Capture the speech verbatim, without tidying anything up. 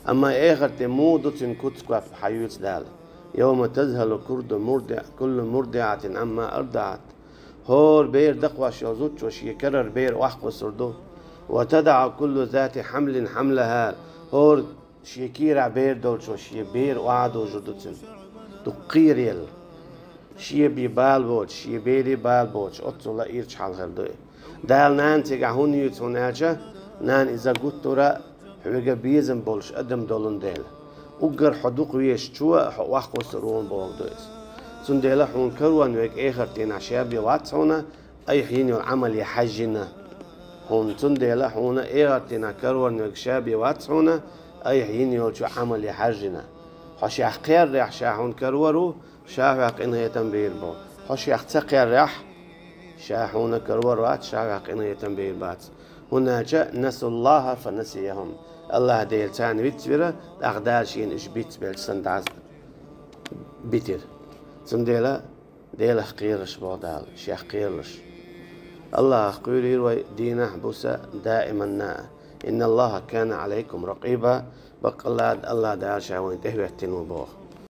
Амма эхарт де муха ду цун куц-коп хьаюьйцу Дала. يوم تذهل كل مرضع، كل مرضعة عما أرضعت. ХӀора бер дакхош йолу зудчо шен карара бер охьакхуссур ду. وتضع كل ذات حمل حملها. ХӀора шен кийрахь бер долчо шен бер охьадужур ду цуьнан. Дукха кхераелла. Шен бен бала боцуш, шен берийн бала боцуш, оццул лаьрчу хьал хир ду и. Дала нана цигахь хӀунда юьйцу, хӀунда аьлча, нана иза гуттара а хьоьга безам болуш адам долун дела. Уггар хьо дукха везачо а хьо охьакхуссур ву бохург ду иза. Цундела хьуна карорна верг эхарт дийнахь ша бен вац хьуна, айхьа йина йолу Ӏамале хьаьжжина. ХӀунда цундела хьуна эхарт дийнахь карорна верг ша бен вац хьуна, айхьа йина йолчу Ӏамале хьаьжжина. Хьо шех кхерарехь, ша хьуна карор ву, ша хьох къинхетам бийр бу. Хьо шех ца кхерарехь, ша хьуна карор вац, ша хьох къинхетам бийр бац. ХӀунда аьлча نسوا الله فنسيهم. АллахӀ Дела царна вицвира, тӀаккха Дала шена уьш бицбелча санна дӀа битира. Цундела Делах кхералаш боху Дала, шех кхералаш. АллахӀах кхоьрийла вай дийнахь а, буса а, даиманна а. إن الله كان عليكم رقيبا. Баккъалла а АллахӀ Дала ша вайна тӀехӀоьттина ву боху.